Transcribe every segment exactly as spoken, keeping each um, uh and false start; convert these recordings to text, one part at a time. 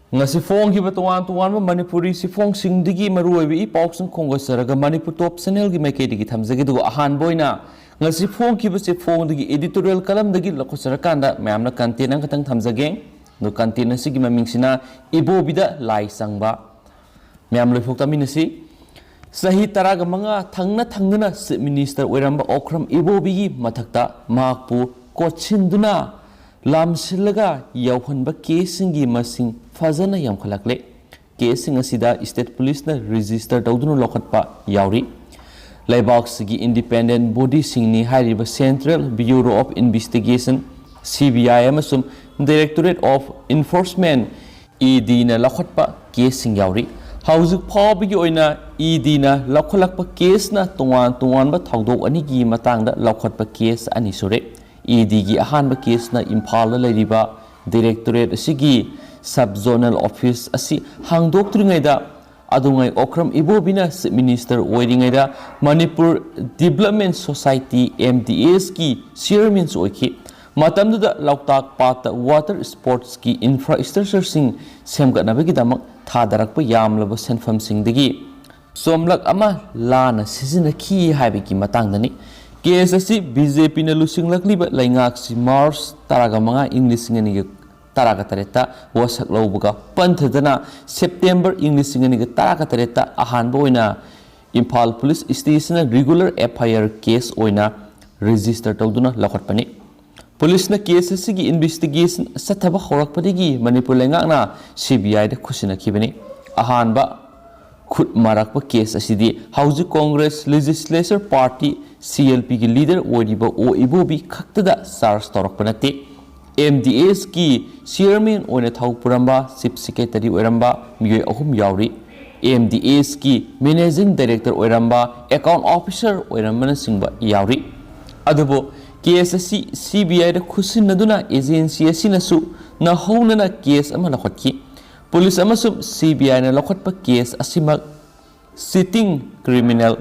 ꯉꯁꯤ ꯐꯣꯡꯈꯤꯕ ꯇꯣꯉꯥꯟ ꯇꯣꯉꯥꯟꯕ ꯃꯅꯤꯄꯨꯔꯤ ꯆꯦꯐꯣꯡꯁꯤꯡꯗꯒꯤ ꯃꯔꯨꯑꯣꯏꯕ ꯏ ꯄꯥꯎꯁꯤꯡ ꯈꯣꯝꯒꯠꯆꯔꯒ ꯃꯅꯤꯄꯨꯔ ꯇꯣꯞ ꯆꯦꯅꯦꯜꯒꯤ ꯃꯥꯏꯀꯩꯗꯒꯤ ꯊꯝꯖꯒꯦ꯫ ꯑꯗꯨꯒ ꯑꯍꯥꯟꯕ ꯑꯣꯏꯅ ꯉꯁꯤ ꯐꯣꯡꯈꯤꯕ ꯆꯦꯐꯣꯡꯗꯒꯤ editorial columnꯗꯒꯤ ꯂꯧꯈꯠꯆꯔꯀꯥꯟꯗ ꯃꯌꯥꯝꯅ content ꯑꯃꯈꯛꯇꯪ ꯊꯝꯖꯒꯦ꯫ ꯑꯗꯨ content ꯑꯁꯤꯒꯤ ꯃꯃꯤꯡꯁꯤꯅ ꯏꯕꯣꯕꯤꯗ ꯂꯥꯏ ꯆꯪꯕ꯫ ꯃꯌꯥꯝ ꯂꯣꯏꯐꯥꯎ ꯇꯥꯃꯤꯟꯅꯁꯤ꯫ ꯆꯍꯤ ꯇꯔꯥꯒ ꯃꯉꯥ ꯊꯪꯅ ꯊꯪꯅꯅ Chief Minister ꯑꯣꯏꯔꯝꯕ ꯑꯣꯀ꯭ꯔꯝ ꯏꯕꯣꯕꯤꯒꯤ ꯃꯊꯛꯇ ꯃꯍꯥꯛꯄꯨ ꯀꯣꯠꯁꯤꯟꯗꯨꯅ ꯂꯥꯝꯁꯤꯜꯂꯒ ꯌꯧꯍꯟꯕ caseꯁꯤꯡꯒꯤ ꯃꯁꯤꯡ ꯐꯖꯅ ꯌꯥꯝꯈꯠꯂꯛꯂꯦ꯫ Caseꯁꯤꯡ ꯑꯁꯤꯗ state policeꯅ register ꯇꯧꯗꯨꯅ ꯂꯧꯈꯠꯄ ꯌꯥꯎꯔꯤ꯫ ꯂꯩꯕꯥꯛꯁꯤꯒꯤ independent bodyꯁꯤꯡꯅꯤ ꯍꯥꯏꯔꯤꯕ Central Bureau of Investigation, C B I, ꯑꯃꯁꯨꯡ Directorate of Enforcement, EDꯅ ꯂꯧꯈꯠꯄ caseꯁꯤꯡ ꯌꯥꯎꯔꯤ꯫ ꯍꯧꯖꯤꯛ ꯐꯥꯎꯕꯒꯤ ꯑꯣꯏꯅ EDꯅ ꯂꯧꯈꯠꯂꯛꯄ caseꯅ ꯇꯣꯉꯥꯟ ꯇꯣꯉꯥꯟꯕ ꯊꯧꯗꯣꯛ ꯑꯅꯤꯒꯤ ꯃꯇꯥꯡꯗ ꯂꯧꯈꯠꯄ case ꯑꯅꯤ ꯁꯨꯔꯦ꯫ EDꯒꯤ ꯑꯍꯥꯟꯕ caseꯅ ꯏꯝꯐꯥꯜꯗ ꯂꯩꯔꯤꯕ directorate ꯑꯁꯤꯒꯤ sub zonal office ꯑꯁꯤ ꯍꯥꯡꯗꯣꯛꯇ꯭ꯔꯤꯉꯩꯗ ꯑꯗꯨꯉꯩ ꯑꯣꯀ꯭ꯔꯝ ꯏꯕꯣꯕꯤꯅ Chief Minister ꯑꯣꯏꯔꯤꯉꯩꯗ Manipur Development Society, MDSꯀꯤ chairmanꯁꯨ ꯑꯣꯏꯈꯤ꯫ ꯃꯇꯝꯗꯨꯗ ꯂꯣꯛꯇꯥꯛ ꯄꯥꯠꯇ water sportsꯀꯤ infrastructureꯁꯤꯡ ꯁꯦꯝꯒꯠꯅꯕꯒꯤꯗꯃꯛ ꯊꯥꯗꯔꯛꯄ ꯌꯥꯝꯂꯕ ꯁꯦꯟꯐꯝꯁꯤꯡꯗꯒꯤ ꯆꯣꯝꯂꯛ ꯑꯃ ꯂꯥꯟꯅ ꯁꯤꯖꯤꯟꯅꯈꯤ ꯍꯥꯏꯕꯒꯤ ꯃꯇꯥꯡꯗꯅꯤ꯫ Case ꯑꯁꯤ BJPꯅ ꯂꯨꯆꯤꯡꯂꯛꯂꯤꯕ ꯂꯩꯉꯥꯛꯁꯤ March ꯇꯔꯥꯒ ꯃꯉꯥ ꯏꯪ ꯂꯤꯁꯤꯡ ꯑꯅꯤꯒ ꯇꯔꯥꯒ ꯇꯔꯦꯠꯇ ꯋꯥꯁꯛ ꯂꯧꯕꯒ ꯄꯟꯊꯗꯅ September ꯏꯪ ꯂꯤꯁꯤꯡ ꯑꯅꯤꯒ ꯇꯔꯥꯒ ꯇꯔꯦꯠꯇ ꯑꯍꯥꯟꯕ ꯑꯣꯏꯅ Imphal police stationꯅ regular FIR case ꯑꯣꯏꯅ register ꯇꯧꯗꯨꯅ ꯂꯧꯈꯠꯄꯅꯤ꯫ Policeꯅ case ꯑꯁꯤꯒꯤ investigation ꯆꯠꯊꯕ ꯍꯧꯔꯛꯄꯗꯒꯤ ꯃꯅꯤꯄꯨꯔ ꯂꯩꯉꯥꯛꯅ CBIꯗ ꯈꯨꯠꯁꯤꯟꯅꯈꯤꯕꯅꯤ꯫ ꯑꯍꯥꯟꯕ ꯈꯨꯠ ꯃꯥꯔꯛꯄ case ꯑꯁꯤꯗꯤ ꯍꯧꯖꯤꯛ Congress Legislature Party, CLPꯒꯤ leader ꯑꯣꯏꯔꯤꯕ ꯑꯣ ꯏꯕꯣꯕꯤ ꯈꯛꯇꯗ charge ꯇꯧꯔꯛꯄ ꯅꯠꯇꯦ꯫ MDSꯀꯤ chairman ꯑꯣꯏꯅ ꯊꯧ ꯄꯨꯔꯝꯕ, chief secretary ꯑꯣꯏꯔꯝꯕ ꯃꯤꯑꯣꯏ ꯑꯍꯨꯝ ꯌꯥꯎꯔꯤ꯫ MDSꯀꯤ managing director ꯑꯣꯏꯔꯝꯕ, account officer ꯑꯣꯏꯔꯝꯕꯅꯆꯤꯡꯕ ꯌꯥꯎꯔꯤ꯫ ꯑꯗꯨꯕꯨ case ꯑꯁꯤ CBIꯗ ꯈꯨꯠꯁꯤꯟꯅꯗꯨꯅ agency ꯑꯁꯤꯅꯁꯨ ꯅꯧꯍꯧꯅꯅ case ꯑꯃ ꯂꯧꯈꯠꯈꯤ꯫ Police ꯑꯃꯁꯨꯡ CBIꯅ ꯂꯧꯈꯠꯄ case ꯑꯁꯤꯃꯛ cheating, criminal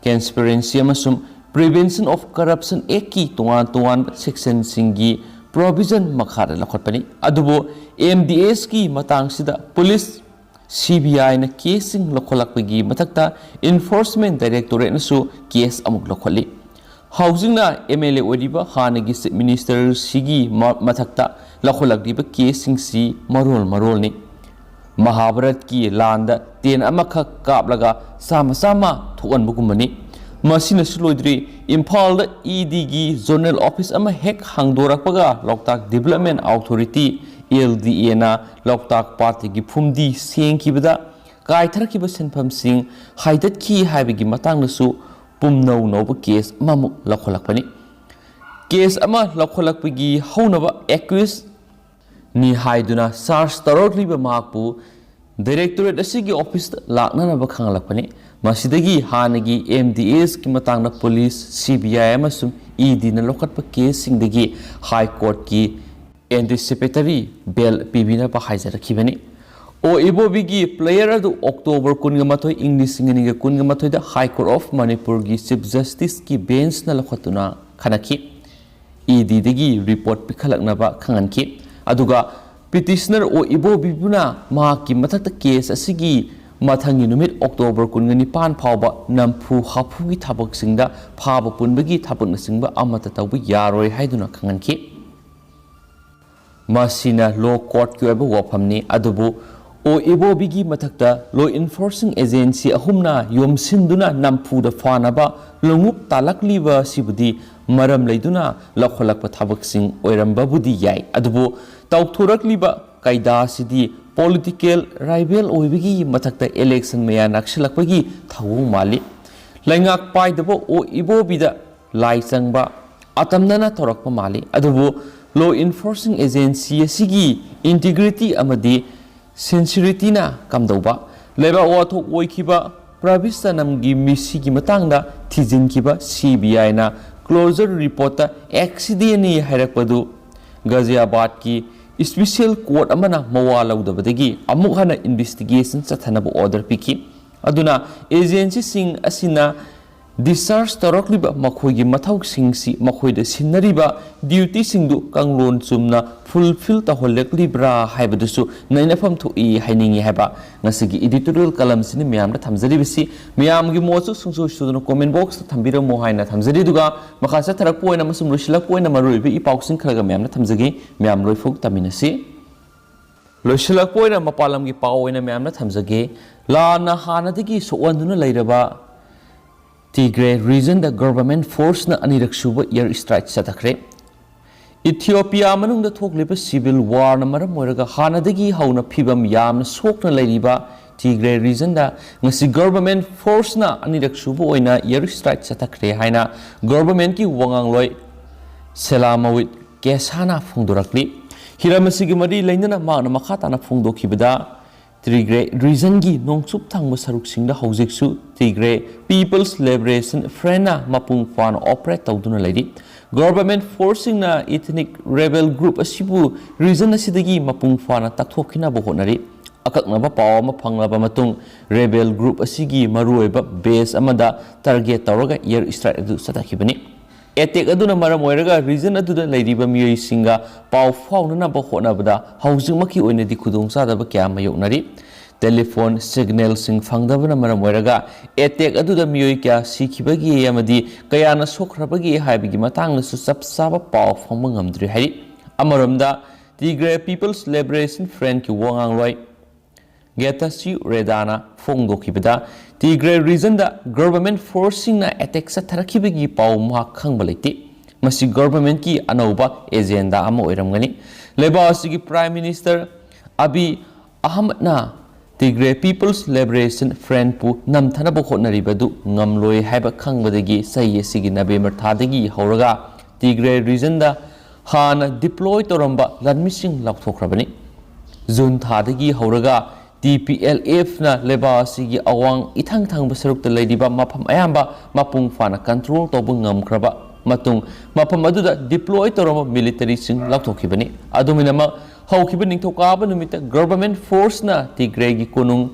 conspiracy ꯑꯃꯁꯨꯡ Prevention of Corruption Actꯀꯤ ꯇꯣꯉꯥꯟ ꯇꯣꯉꯥꯟꯕ sectionꯁꯤꯡꯒꯤ ꯄ꯭ꯔꯣꯚꯤꯖꯟ ꯃꯈꯥꯗ ꯂꯧꯈꯠꯄꯅꯤ꯫ ꯑꯗꯨꯕꯨ ꯑꯦꯝ ꯗꯤ ꯑꯦꯁꯀꯤ ꯃꯇꯥꯡꯁꯤꯗ ꯄꯨꯂꯤꯁ, ꯁꯤ ꯕꯤ ꯑꯥꯏꯅ ꯀꯦꯁꯁꯤꯡ ꯂꯧꯈꯠꯂꯛꯄꯒꯤ ꯃꯊꯛꯇ ꯏꯟꯐꯣꯔꯁꯃꯦꯟ ꯗꯥꯏꯔꯦꯛꯇꯣꯔꯦꯠꯅꯁꯨ ꯀꯦꯁ ꯑꯃꯨꯛ ꯂꯧꯈꯠꯂꯤ꯫ ꯍꯧꯖꯤꯛꯅ ꯑꯦꯝ ꯑꯦꯜ ꯑꯦ ꯑꯣꯏꯔꯤꯕ ꯍꯥꯟꯅꯒꯤ ꯆꯤꯐ ꯃꯤꯅꯤꯁꯇꯔꯁꯤꯒꯤ ꯃ-, ꯃꯊꯛꯇ ꯂꯧꯈꯠꯂꯛꯂꯤꯕ ꯀꯦꯁꯁꯤꯡꯁꯤ ꯃꯔꯣꯜ ꯃꯔꯣꯜꯅꯤ꯫ ꯃꯍꯥꯚꯥꯔꯠꯀꯤ ꯂꯥꯟꯗ ꯇꯦꯟ ꯑꯃꯈꯛ ꯀꯥꯞꯂꯒ ꯆꯥꯝꯃ ꯆꯥꯝꯃ ꯊꯣꯛꯍꯟꯕꯒꯨꯝꯕꯅꯤ꯫ ꯃꯁꯤꯅꯁꯨ ꯂꯣꯏꯗ꯭ꯔꯤ, ꯏꯝꯐꯥꯜꯗ ꯏ ꯗꯤꯒꯤ ꯖꯣꯅꯦꯜ ꯑꯣꯐꯤꯁ ꯑꯃ ꯍꯦꯛ ꯍꯥꯡꯗꯣꯔꯛꯄꯒ ꯂꯣꯛꯇꯥꯛ ꯗꯤꯕꯦꯂꯞꯃꯦꯟ ꯑꯣꯊꯣꯔꯤꯇꯤ, ꯑꯦꯜ ꯗꯤ ꯑꯦꯅ ꯂꯣꯛꯇꯥꯛ ꯄꯥꯠꯇꯒꯤ ꯐꯨꯝꯗꯤ ꯁꯦꯡꯈꯤꯕꯗ ꯀꯥꯏꯊꯔꯛꯈꯤꯕ ꯁꯦꯟꯐꯝꯁꯤꯡ ꯍꯥꯏꯗꯠꯈꯤ ꯍꯥꯏꯕꯒꯤ ꯃꯇꯥꯡꯗꯁꯨ ꯄꯨꯝꯅꯧ ꯅꯧꯕ ꯀꯦꯁ ꯑꯃꯃꯨꯛ ꯂꯧꯈꯠꯂꯛꯄꯅꯤ꯫ ꯀꯦꯁ ꯑꯃ ꯂꯧꯈꯠꯂꯛꯄꯒꯤ ꯍꯧꯅꯕ ꯑꯦꯀ꯭ꯌꯨꯁꯅꯤ ꯍꯥꯏꯗꯨꯅ ꯆꯥꯔꯖ ꯇꯧꯔꯛꯂꯤꯕ ꯃꯍꯥꯛꯄꯨ ꯗꯥꯏꯔꯦꯛꯇꯣꯔꯦꯠ ꯑꯁꯤꯒꯤ ꯑꯣꯐꯤꯁꯇ ꯂꯥꯛꯅꯅꯕ ꯈꯪꯍꯜꯂꯛꯄꯅꯤ꯫ ꯃꯁꯤꯗꯒꯤ ꯍꯥꯟꯅꯒꯤ ꯑꯦꯝ ꯗꯤ ꯑꯦꯁꯀꯤ ꯃꯇꯥꯡꯗ ꯄꯨꯂꯤꯁ, ꯁꯤ ꯕꯤ ꯑꯥꯏ ꯑꯃꯁꯨꯡ ꯏ ꯗꯤꯅ ꯂꯧꯈꯠꯄ ꯀꯦꯁꯁꯤꯡꯗꯒꯤ ꯍꯥꯏ ꯀꯣꯔꯠꯀꯤ ꯑꯦꯟꯇꯤꯁꯤꯄꯦꯇꯔꯤ ꯕꯦꯜ ꯄꯤꯕꯤꯅꯕ ꯍꯥꯏꯖꯔꯛꯈꯤꯕꯅꯤ꯫ ꯑꯣ ꯏꯕꯣꯕꯤꯒꯤ ꯄ꯭ꯂꯦꯌꯔ ꯑꯗꯨ ꯑꯣꯛꯇꯣꯕꯔ ꯀꯨꯟꯒ ꯃꯥꯊꯣꯏ, ꯏꯪ ꯂꯤꯁꯤꯡ ꯑꯅꯤꯒ ꯀꯨꯟꯒ ꯃꯥꯊꯣꯏꯗ ꯍꯥꯏ ꯀꯣꯔꯠ ꯑꯣꯐ ꯃꯅꯤꯄꯨꯔꯒꯤ ꯆꯤꯐ ꯖꯁꯇꯤꯁꯀꯤ ꯕꯦꯟꯁꯅ ꯂꯧꯈꯠꯇꯨꯅ ꯈꯟꯅꯈꯤ꯫ E ꯗꯤꯗꯒꯤ report ꯄꯤꯈꯠꯂꯛꯅꯕ ꯈꯪꯍꯟꯈꯤ꯫ ꯑꯗꯨꯒ ꯄꯤꯇꯤꯁꯅꯔ ꯑꯣ ꯏꯕꯣꯕꯤꯕꯨꯅ ꯃꯍꯥꯛꯀꯤ ꯃꯊꯛꯇ ꯀꯦꯁ ꯑꯁꯤꯒꯤ ꯃꯊꯪꯒꯤ ꯅꯨꯃꯤꯠ ꯑꯣꯛꯇꯣꯕꯔ ꯀꯨꯟꯒ ꯅꯤꯄꯥꯟ ꯐꯥꯎꯕ ꯅꯝꯐꯨ ꯍꯥꯐꯨꯒꯤ ꯊꯕꯛꯁꯤꯡꯗ ꯐꯥꯕ ꯄꯨꯟꯕꯒꯤ ꯊꯕꯛꯅꯆꯤꯡꯕ ꯑꯃꯠꯇ ꯇꯧꯕ ꯌꯥꯔꯣꯏ ꯍꯥꯏꯗꯨꯅ ꯈꯪꯍꯟꯈꯤ꯫ ꯃꯁꯤꯅ ꯂꯣ ꯀꯣꯔꯠꯀꯤ ꯑꯣꯏꯕ ꯋꯥꯐꯝꯅꯤ, ꯑꯗꯨꯕꯨ ꯑꯣ ꯏꯕꯣꯕꯤꯒꯤ ꯃꯊꯛꯇ ꯂꯣ ꯏꯟꯐꯣꯔꯁꯤꯡ ꯑꯦꯖꯦꯟꯁꯤ ꯑꯍꯨꯝꯅ ꯌꯣꯝꯁꯤꯟꯗꯨꯅ ꯅꯝꯐꯨꯗ ꯐꯥꯅꯕ ꯂꯣꯡꯎꯞ ꯇꯥꯜꯂꯛꯂꯤꯕ ꯑꯁꯤꯕꯨꯗꯤ ꯃꯔꯝ ꯂꯩꯗꯨꯅ ꯂꯧꯈꯠꯂꯛꯄ ꯊꯕꯛꯁꯤꯡ ꯑꯣꯏꯔꯝꯕꯕꯨꯗꯤ ꯌꯥꯏ, ꯑꯗꯨꯕꯨ ꯇꯧꯊꯣꯔꯛꯂꯤꯕ ꯀꯥꯏꯗꯥ ꯑꯁꯤꯗꯤ ꯄꯣꯂꯤꯇꯤꯀꯦꯜ ꯔꯥꯏꯚꯦꯜ ꯑꯣꯏꯕꯒꯤ ꯃꯊꯛꯇ ꯏꯂꯦꯛꯁꯟ ꯃꯌꯥ ꯅꯛꯁꯤꯜꯂꯛꯄꯒꯤ ꯊꯧꯑꯣꯡ ꯃꯥꯜꯂꯤ꯫ ꯂꯩꯉꯥꯛ ꯄꯥꯏꯗꯕ ꯑꯣ ꯏꯕꯣꯕꯤꯗ ꯂꯥꯏ ꯆꯪꯕ ꯑꯇꯝꯅꯅ ꯇꯧꯔꯛꯄ ꯃꯥꯜꯂꯤ, ꯑꯗꯨꯕꯨ ꯂꯣ ꯏꯟꯐꯣꯔꯁꯤꯡ ꯑꯦꯖꯦꯟꯁꯤ ꯑꯁꯤꯒꯤ ꯏꯟꯇꯤꯒ꯭ꯔꯤꯇꯤ ꯑꯃꯗꯤ ꯁꯤꯟꯁꯤꯔꯤꯇꯤꯅ ꯀꯝꯗꯧꯕ? ꯂꯩꯕꯥꯛ ꯋꯥꯊꯣꯛ ꯑꯣꯏꯈꯤꯕ ꯄ꯭ꯔꯕꯤꯁ ꯆꯅꯝꯒꯤ ꯃꯤꯁꯤꯒꯤ ꯃꯇꯥꯡꯗ ꯊꯤꯖꯤꯟꯈꯤꯕ ꯁꯤ ꯕꯤ ꯑꯥꯏꯅ ꯀ꯭ꯂꯣꯖꯔ ꯔꯤꯄꯣꯔꯠꯇ ꯑꯦꯛꯁꯤꯗꯦꯟꯅꯤ ꯍꯥꯏꯔꯛꯄꯗꯨ ꯒꯥꯖꯤꯌꯥꯕꯥꯗꯀꯤ ꯏꯁꯄꯤꯁꯦꯜ ꯀꯣꯔꯠ ꯑꯃꯅ ꯃꯋꯥ ꯂꯧꯗꯕꯗꯒꯤ ꯑꯃꯨꯛ ꯍꯟꯅ ꯏꯟꯚꯦꯁꯇꯤꯒꯦꯁꯟ ꯆꯠꯊꯅꯕ ꯑꯣꯔꯗꯔ ꯄꯤꯈꯤ꯫ ꯑꯗꯨꯅ ꯑꯦꯖꯦꯟꯁꯤꯁꯤꯡ ꯑꯁꯤꯅ Discharge ꯇꯧꯔꯛꯂꯤꯕ ꯃꯈꯣꯏꯒꯤ ꯃꯊꯧꯁꯤꯡꯁꯤ ꯃꯈꯣꯏꯗ ꯁꯤꯟꯅꯔꯤꯕ duty ꯁꯤꯡꯗꯨ ꯀꯥꯡꯂꯣꯟ ꯆꯨꯝꯅ fulfill ꯇꯧꯍꯜꯂꯛꯂꯤꯕ꯭ꯔꯥ ꯍꯥꯏꯕꯗꯨꯁꯨ ꯅꯩꯅꯐꯝ ꯊꯣꯛꯏ ꯍꯥꯏꯅꯤꯡꯏ ꯍꯥꯏꯕ ꯉꯁꯤꯒꯤ editorial column ꯁꯤꯅ ꯃꯌꯥꯝꯗ ꯊꯝꯖꯔꯤꯕꯁꯤ꯫ ꯃꯌꯥꯝꯒꯤ ꯃꯣꯠꯁꯨ ꯁꯨꯡꯁꯣꯏ ꯁꯣꯏꯗꯅ comment box ꯇ ꯊꯝꯕꯤꯔꯝꯃꯨ ꯍꯥꯏꯅ ꯊꯝꯖꯔꯤ꯫ ꯑꯗꯨꯒ ꯃꯈꯥ ꯆꯠꯊꯔꯛꯄ ꯑꯣꯏꯅ ꯑꯃꯁꯨꯡ ꯂꯣꯏꯁꯤꯜꯂꯛꯄ ꯑꯣꯏꯅ ꯃꯔꯨꯑꯣꯏꯕ ꯏ ꯄꯥꯎꯁꯤꯡ ꯈꯔꯒ ꯃꯌꯥꯝꯗ ꯊꯝꯖꯒꯦ꯫ ꯃꯌꯥꯝ ꯂꯣꯏꯐꯥꯎ ꯇꯥꯃꯤꯟꯅꯁꯤ꯫ ꯂꯣꯏꯁꯤꯜꯂꯛꯄ ꯑꯣꯏꯅ ꯃꯄꯥꯟ ꯂꯝꯒꯤ ꯄꯥꯎ ꯑꯣꯏꯅ ꯃꯌꯥꯝꯅ ꯊꯝꯖꯒꯦ꯫ ꯂꯥꯟꯅ ꯍꯥꯟꯅꯗꯒꯤ ꯁꯣꯛꯍꯟꯗꯨꯅ ꯂꯩꯔꯕ Tigray region ꯗ government force ꯅ ꯑꯅꯤꯔꯛ ꯁꯨꯕ air strike ꯆꯠꯊꯈ꯭ꯔꯦ꯫ Ethiopia ꯃꯅꯨꯡꯗ ꯊꯣꯛꯂꯤꯕ civil war ꯅ ꯃꯔꯝ ꯑꯣꯏꯔꯒ ꯍꯥꯟꯅꯗꯒꯤ ꯍꯧꯅ ꯐꯤꯕꯝ ꯌꯥꯝꯅ ꯁꯣꯛꯅ ꯂꯩꯔꯤꯕ Tigray region ꯗ ꯉꯁꯤ government force ꯅ ꯑꯅꯤꯔꯛ ꯁꯨꯕ ꯑꯣꯏꯅ air strike ꯆꯠꯊꯈ꯭ꯔꯦ ꯍꯥꯏꯅ government ꯀꯤ ꯋꯥꯉꯥꯡꯂꯣꯏ ꯁꯦꯂꯥꯃꯋꯤꯠ ꯀꯦꯁꯥꯅ ꯐꯣꯡꯗꯣꯔꯛꯂꯤ꯫ ꯍꯤꯔꯝ ꯑꯁꯤꯒꯤ ꯃꯔꯤ ꯂꯩꯅꯅ ꯃꯍꯥꯛꯅ ꯃꯈꯥ ꯇꯥꯅ ꯐꯣꯡꯗꯣꯛꯈꯤꯕꯗ, Tigray region ꯒꯤ ꯅꯣꯡꯆꯨꯞ ꯊꯪꯕ ꯁꯔꯨꯛꯁꯤꯡꯗ ꯍꯧꯖꯤꯛꯁꯨ Tigray People's Liberation Front ꯅ ꯃꯄꯨꯡ ꯐꯥꯅ operate ꯇꯧꯗꯨꯅ ꯂꯩꯔꯤ꯫ Government force ꯁꯤꯡꯅ ethnic rebel group ꯑꯁꯤꯕꯨ region ꯑꯁꯤꯗꯒꯤ ꯃꯄꯨꯡ ꯐꯥꯅ ꯇꯛꯊꯣꯛꯈꯤꯅꯕ ꯍꯣꯠꯅꯔꯤ꯫ ꯑꯀꯛꯅꯕ ꯄꯥꯎ ꯑꯃ ꯐꯪꯂꯕ ꯃꯇꯨꯡ, rebel group ꯑꯁꯤꯒꯤ ꯃꯔꯨꯑꯣꯏꯕ base ꯑꯃꯗ target ꯇꯧꯔꯒ air strike ꯑꯗꯨ ꯆꯠꯊꯈꯤꯕꯅꯤ꯫ Attack ꯑꯗꯨꯅ ꯃꯔꯝ ꯑꯣꯏꯔꯒ region ꯑꯗꯨꯗ ꯂꯩꯔꯤꯕ ꯃꯤꯑꯣꯏꯁꯤꯡꯒ ꯄꯥꯎ ꯐꯥꯎꯅꯅꯕ ꯍꯣꯠꯅꯕꯗ ꯍꯧꯖꯤꯛꯃꯛꯀꯤ ꯑꯣꯏꯅꯗꯤ ꯈꯨꯗꯣꯡꯆꯥꯗꯕ ꯀꯌꯥ ꯃꯥꯌꯣꯛꯅꯔꯤ꯫ Telephone signal ꯁꯤꯡ ꯐꯪꯗꯕꯅ ꯃꯔꯝ ꯑꯣꯏꯔꯒ attack ꯑꯗꯨꯗ ꯃꯤꯑꯣꯏ ꯀꯌꯥ ꯁꯤꯈꯤꯕꯒꯦ ꯑꯃꯗꯤ ꯀꯌꯥꯅ ꯁꯣꯛꯈ꯭ꯔꯕꯒꯦ ꯍꯥꯏꯕꯒꯤ ꯃꯇꯥꯡꯗꯁꯨ ꯆꯞ ꯆꯥꯕ ꯄꯥꯎ ꯐꯪꯕ ꯉꯝꯗ꯭ꯔꯤ ꯍꯥꯏꯔꯤ꯫ ꯑꯃꯔꯣꯝꯗ, Tigray People's Liberation Front ꯀꯤ ꯋꯥꯉꯥꯡꯂꯣꯏ ꯒꯦꯇꯥꯆꯤꯌꯨ ꯔꯦꯗꯥꯅ ꯐꯣꯡꯗꯣꯛꯈꯤꯕꯗ, Tigray region ꯗ government force ꯁꯤꯡꯅ attack ꯆꯠꯊꯔꯛꯈꯤꯕꯒꯤ ꯄꯥꯎ ꯃꯍꯥꯛ ꯈꯪꯕ ꯂꯩꯇꯦ꯫ ꯃꯁꯤ government ꯀꯤ ꯑꯅꯧꯕ agenda ꯑꯃ ꯑꯣꯏꯔꯝꯒꯅꯤ꯫ ꯂꯩꯕꯥꯛ ꯑꯁꯤꯒꯤ Prime Minister ꯑꯕꯤ ꯑꯍꯃꯗꯅ Tigray People's Liberation Front ꯄꯨ ꯅꯝꯊꯅꯕ ꯍꯣꯠꯅꯔꯤꯕꯗꯨ ꯉꯝꯂꯣꯏ ꯍꯥꯏꯕ ꯈꯪꯕꯗꯒꯤ ꯆꯍꯤ ꯑꯁꯤꯒꯤ November ꯊꯥꯗꯒꯤ ꯍꯧꯔꯒ Tigray region ꯗ ꯍꯥꯟꯅ deploy ꯇꯧꯔꯝꯕ ꯂꯥꯟꯃꯤꯁꯤꯡ ꯂꯧꯊꯣꯛꯈ꯭ꯔꯕꯅꯤ꯫ June ꯊꯥꯗꯒꯤ ꯍꯧꯔꯒ T P L F ꯅ ꯂꯩꯕꯥꯛ ꯑꯁꯤꯒꯤ ꯑꯋꯥꯡ ꯏꯊꯪ ꯊꯪꯕ ꯁꯔꯨꯛꯇ ꯂꯩꯔꯤꯕ ꯃꯐꯝ ꯑꯌꯥꯝꯕ ꯃꯄꯨꯡ ꯐꯥꯅ control ꯇꯧꯕ ꯉꯝꯈ꯭ꯔꯕ ꯃꯇꯨꯡ, ꯃꯐꯝ ꯑꯗꯨꯗ deploy ꯇꯧꯔꯝꯕ military ꯁꯤꯡ ꯂꯧꯊꯣꯛꯈꯤꯕꯅꯤ꯫ ꯑꯗꯨꯝ ꯑꯣꯏꯅꯃꯛ, ꯍꯧꯈꯤꯕ ꯅꯤꯡꯊꯧꯀꯥꯕ ꯅꯨꯃꯤꯠꯇ government force ꯅ Tigray ꯒꯤ ꯀꯣꯅꯨꯡ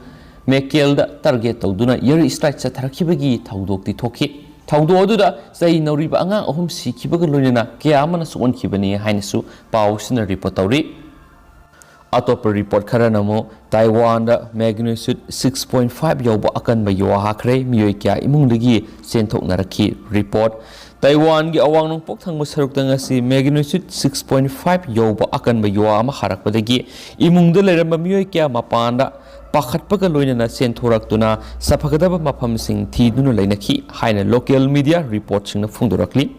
ꯃꯦꯀꯦꯜꯗ ꯇꯥꯔꯒꯦꯠ ꯇꯧꯗꯨꯅ ꯏꯌꯔ ꯁ꯭ꯇ꯭ꯔꯥꯏꯛ ꯆꯠꯊꯔꯛꯈꯤꯕꯒꯤ ꯊꯧꯗꯣꯛꯇꯤ ꯊꯣꯛꯈꯤ꯫ ꯊꯧꯗꯣꯛ ꯑꯗꯨꯗ ꯆꯩ ꯅꯧꯔꯤꯕ ꯑꯉꯥꯡ ꯑꯍꯨꯝ ꯁꯤꯈꯤꯕꯒ ꯂꯣꯏꯅꯅ ꯀꯌꯥ ꯑꯃꯅ ꯁꯣꯛꯍꯟꯈꯤꯕꯅꯤ ꯍꯥꯏꯅꯁꯨ ꯄꯥꯎꯁꯤꯅ ꯔꯤꯄꯣꯔꯠ ꯇꯧꯔꯤ꯫ ꯑꯇꯣꯞꯄ ꯔꯤꯄꯣꯔꯠ ꯈꯔꯅ ꯑꯃꯨꯛ ꯇꯥꯏꯋꯥꯟꯗ magnitude six point five ꯌꯧꯕ ꯑꯀꯟꯕ ꯌꯨꯍꯥꯈ꯭ꯔꯦ, ꯃꯤꯑꯣꯏ ꯀꯌꯥ ꯏꯃꯨꯡꯗꯒꯤ ꯆꯦꯟꯊꯣꯛꯅꯔꯛꯈꯤ꯫ ꯔꯤꯄꯣꯔꯠ꯫ ꯇꯥꯏꯋꯥꯟꯒꯤ ꯑꯋꯥꯡ ꯅꯣꯡꯄꯣꯛ ꯊꯪꯕ ꯁꯔꯨꯛꯇ ꯉꯁꯤ magnitude six point five ꯌꯧꯕ ꯑꯀꯟꯕ ꯌꯨꯍꯥ ꯑꯃ ꯍꯥꯔꯛꯄꯗꯒꯤ ꯏꯃꯨꯡꯗ ꯂꯩꯔꯝꯕ ꯃꯤꯑꯣꯏ ꯀꯌꯥ ꯃꯄꯥꯟꯗ ꯄꯥꯈꯠꯄꯒ ꯂꯣꯏꯅꯅ ꯆꯦꯟꯊꯣꯔꯛꯇꯨꯅ ꯆꯠꯐꯒꯗꯕ ꯃꯐꯝꯁꯤꯡ ꯊꯤꯗꯨꯅ ꯂꯩꯅꯈꯤ ꯍꯥꯏꯅ ꯂꯣꯀꯦꯜ ꯃꯤꯗꯤꯌꯥ ꯔꯤꯄꯣꯔꯠꯁꯤꯡꯅ ꯐꯣꯡꯗꯣꯔꯛꯂꯤ꯫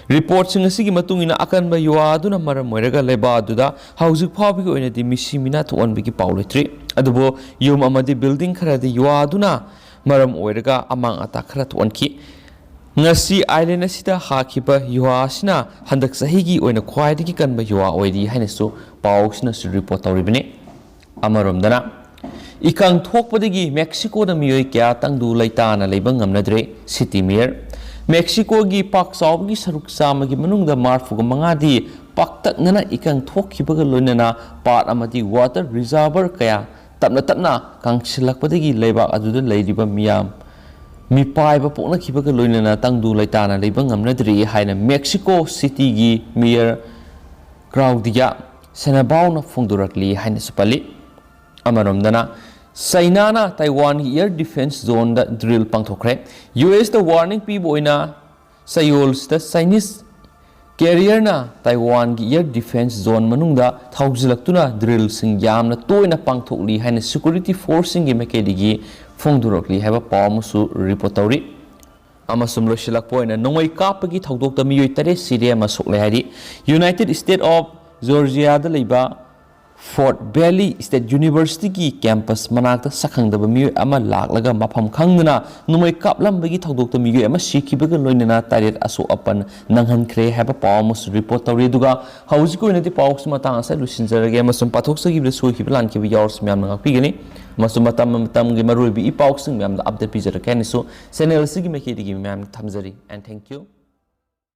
ꯔꯤꯄꯣꯔꯠꯁꯤꯡ ꯑꯁꯤꯒꯤ ꯃꯇꯨꯡ ꯏꯟꯅ, ꯑꯀꯟꯕ ꯌꯨꯍꯥ ꯑꯗꯨꯅ ꯃꯔꯝ ꯑꯣꯏꯔꯒ ꯂꯩꯕꯥꯛ ꯑꯗꯨꯗ ꯍꯧꯖꯤꯛ ꯐꯥꯎꯕꯒꯤ ꯑꯣꯏꯅꯗꯤ ꯃꯤꯁꯤ ꯃꯤꯅꯥ ꯊꯣꯛꯍꯟꯕꯒꯤ ꯄꯥꯎ ꯂꯩꯇ꯭ꯔꯤ꯫ ꯑꯗꯨꯕꯨ ꯌꯨꯝ ꯑꯃꯗꯤ ꯕꯤꯜꯗꯤꯡ ꯈꯔꯗꯤ ꯌꯨꯍꯥ ꯑꯗꯨꯅ ꯃꯔꯝ ꯑꯣꯏꯔꯒ ꯑꯃꯥꯡ ꯑꯇꯥ ꯈꯔ ꯊꯣꯛꯍꯟꯈꯤ꯫ ꯉꯁꯤ ꯑꯥꯏꯂꯦꯟ ꯑꯁꯤꯗ ꯍꯥꯈꯤꯕ ꯌꯨꯍꯥ ꯑꯁꯤꯅ ꯍꯟꯗꯛ ꯆꯍꯤꯒꯤ ꯑꯣꯏꯅ ꯈ꯭ꯋꯥꯏꯗꯒꯤ ꯀꯟꯕ ꯌꯨꯍꯥ ꯑꯣꯏꯔꯤ ꯍꯥꯏꯅꯁꯨ ꯄꯥꯎꯁꯤꯅꯁꯨ ꯔꯤꯄꯣꯔꯠ ꯇꯧꯔꯤꯕꯅꯤ꯫ ꯑꯃꯔꯣꯝꯗꯅ, ꯏꯀꯪ ꯊꯣꯛꯄꯗꯒꯤ ꯃꯦꯛꯁꯤꯀꯣꯗ ꯃꯤꯑꯣꯏ ꯀꯌꯥ ꯇꯪꯗꯨ ꯂꯩꯇꯥꯅ ꯂꯩꯕ ꯉꯝꯅꯗ꯭ꯔꯦ꯫ City mayor. ꯃꯦꯛꯁꯤꯀꯣꯒꯤ ꯄꯥꯛ ꯆꯥꯎꯕꯒꯤ ꯁꯔꯨꯛ ꯆꯥꯝꯃꯒꯤ ꯃꯅꯨꯡꯗ ꯃꯔꯤꯐꯨꯒ ꯃꯉꯥꯗꯤ ꯄꯥꯛꯇꯛꯅꯅ ꯏꯀꯪ ꯊꯣꯛꯈꯤꯕꯒ ꯂꯣꯏꯅꯅ ꯄꯥꯠ ꯑꯃꯗꯤ ꯋꯥꯇꯔ ꯔꯤꯖꯔꯚꯔ ꯀꯌꯥ ꯇꯞꯅ ꯇꯞꯅ ꯀꯪꯁꯤꯜꯂꯛꯄꯗꯒꯤ ꯂꯩꯕꯥꯛ ꯑꯗꯨꯗ ꯂꯩꯔꯤꯕ ꯃꯤꯌꯥꯝ ꯃꯤꯄꯥꯏꯕ ꯄꯣꯛꯅꯈꯤꯕꯒ ꯂꯣꯏꯅꯅ ꯇꯪꯗꯨ ꯂꯩꯇꯥꯅ ꯂꯩꯕ ꯉꯝꯅꯗ꯭ꯔꯤ ꯍꯥꯏꯅ ꯃꯦꯛꯁꯤꯀꯣ ꯁꯤꯇꯤꯒꯤ ꯃꯦꯌꯔ ꯀ꯭ꯔꯥꯎꯗꯤꯌꯥ ꯁꯦꯅꯥꯕꯥꯎꯅ ꯐꯣꯡꯗꯣꯔꯛꯂꯤ ꯍꯥꯏꯅꯁꯨ ꯄꯜꯂꯤ꯫ ꯑꯃꯔꯣꯝꯗꯅ, ꯆꯩꯅꯥꯅ ꯇꯥꯏꯋꯥꯟꯒꯤ ꯏꯌꯔ ꯗꯤꯐꯦꯟꯁ ꯖꯣꯟꯗ ꯗ꯭ꯔꯤꯜ ꯄꯥꯡꯊꯣꯛꯈ꯭ꯔꯦ꯫ ꯌꯨ ꯑꯦꯁꯇ ꯋꯥꯔꯅꯤꯡ ꯄꯤꯕ ꯑꯣꯏꯅ ꯆꯌꯣꯜꯁꯤꯗ ꯆꯥꯏꯅꯤꯁ ꯀꯦꯔꯤꯌꯔꯅ ꯇꯥꯏꯋꯥꯟꯒꯤ ꯏꯌꯔ ꯗꯤꯐꯦꯟꯁ ꯖꯣꯟ ꯃꯅꯨꯡꯗ ꯊꯧꯖꯤꯜꯂꯛꯇꯨꯅ ꯗ꯭ꯔꯤꯜꯁꯤꯡ ꯌꯥꯝꯅ ꯇꯣꯏꯅ ꯄꯥꯡꯊꯣꯛꯂꯤ ꯍꯥꯏꯅ ꯁꯦꯀ꯭ꯌꯨꯔꯤꯇꯤ ꯐꯣꯔꯁꯁꯤꯡꯒꯤ ꯃꯥꯏꯀꯩꯗꯒꯤ ꯐꯣꯡꯗꯣꯔꯛꯂꯤ ꯍꯥꯏꯕ ꯄꯥꯎ ꯑꯃꯁꯨ ꯔꯤꯄꯣꯔꯠ ꯇꯧꯔꯤ꯫ ꯑꯃꯁꯨꯡ ꯂꯣꯏꯁꯤꯜꯂꯛꯄ ꯑꯣꯏꯅ, ꯅꯣꯡꯃꯩ ꯀꯥꯞꯄꯒꯤ ꯊꯧꯗꯣꯛꯇ ꯃꯤꯑꯣꯏ ꯇꯔꯦꯠ ꯁꯤꯔꯦ ꯑꯃ ꯁꯣꯛꯂꯦ ꯍꯥꯏꯔꯤ꯫ ꯌꯨꯅꯥꯏꯇꯦꯗ ꯁ꯭ꯇꯦꯠ ꯑꯣꯐ ꯖꯣꯔꯖꯤꯌꯥꯗ ꯂꯩꯕ ꯐꯣꯔꯠ ꯚꯦꯂꯤ ꯁ꯭ꯇꯦꯠ ꯌꯨꯅꯤꯚꯔꯁꯤꯇꯤꯒꯤ ꯀꯦꯝꯄꯁ ꯃꯅꯥꯛꯇ ꯁꯛꯈꯪꯗꯕ ꯃꯤꯑꯣꯏ ꯑꯃ ꯂꯥꯛꯂꯒ ꯃꯐꯝ ꯈꯪꯗꯅ ꯅꯣꯡꯃꯩ ꯀꯥꯞꯂꯝꯕꯒꯤ ꯊꯧꯗꯣꯛꯇ ꯃꯤꯑꯣꯏ ꯑꯃ ꯁꯤꯈꯤꯕꯒ ꯂꯣꯏꯅꯅ ꯇꯔꯦꯠ ꯑꯁꯣꯛ ꯑꯄꯟ ꯅꯪꯍꯟꯈ꯭ꯔꯦ ꯍꯥꯏꯕ ꯄꯥꯎ ꯑꯃꯁꯨ ꯔꯤꯄꯣꯔꯠ ꯇꯧꯔꯤ꯫ ꯑꯗꯨꯒ ꯍꯧꯖꯤꯛꯀꯤ ꯑꯣꯏꯅꯗꯤ ꯄꯥꯎꯁꯤ ꯃꯇꯥꯡ ꯑꯁꯤꯗ ꯂꯣꯏꯁꯤꯟꯖꯔꯒꯦ, ꯑꯃꯁꯨꯡ ꯄꯥꯊꯣꯛꯆꯈꯤꯕꯗ ꯁꯣꯏꯈꯤꯕ ꯂꯥꯟꯈꯤꯕ ꯌꯥꯎꯔꯁꯨ ꯃꯌꯥꯝꯅ ꯉꯥꯛꯄꯤꯒꯅꯤ, ꯑꯃꯁꯨꯡ ꯃꯇꯝ ꯃꯇꯝꯒꯤ ꯃꯔꯨꯑꯣꯏꯕ ꯏ ꯄꯥꯎꯁꯤꯡ ꯃꯌꯥꯝꯗ ꯑꯞꯗꯦꯠ ꯄꯤꯖꯔꯛꯀꯦ ꯍꯥꯏꯅꯁꯨ ꯆꯦꯅꯦꯜ ꯑꯁꯤꯒꯤ ꯃꯥꯏꯀꯩꯗꯒꯤ ꯃꯌꯥꯝꯗ ꯊꯝꯖꯔꯤ꯫ And thank you.